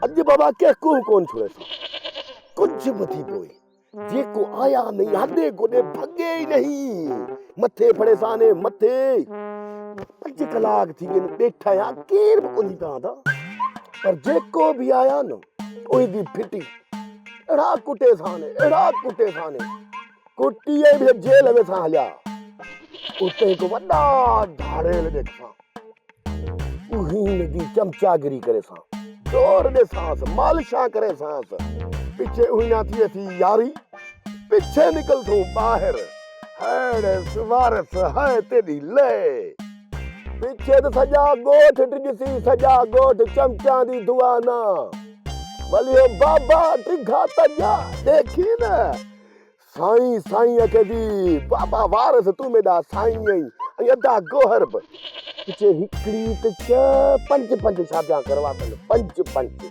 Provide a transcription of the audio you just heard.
اڄ بابا ڪنهن ڪوهه ڪونه ڇوڙيسان. ڪجهه به ٿي پوي، جيڪو آيا نهين هڏي گوڏي ڀڳي ئي نهين. مٿي ڦڙيسان ني مٿي. پنج ڪلاڪ ٿي وين ٻيٺا آهيان، ڪير به ڪونهي پيا آندا. پر جيڪو به آيا نه، اوهين the ڦٽي. اهڙا ڪٽيسان، اهڙا ڪٽيسان. ڪٽي ۽ به جيل ۾ سان هليا. اتي هڪ وڏا ڌاڙيل ڏيکسان. اهين the چمچاگري ڪري سان. زور ڏيسانس، مالشان ڪري سانس. پڇي اهينا ٿئي ٿي ياري. پڇي نڪل ٿون ٻاهر. ههڙي وارث هئي تيڏي لئي. پڇي ته سڄا ڳوٺ ڊڄسي، سڄا ڳوٺ چمچان the دعا نه. وليو بابا ڊگها تڄا ڏيکي نه. سائين سائين اکي ٿي بابا وارث تون ميڏا سائين ائين ۽ ادا گوهر به. پڇي هڪڙي ته چه پنج پنج شاديان ڪرواسن پنج پنج.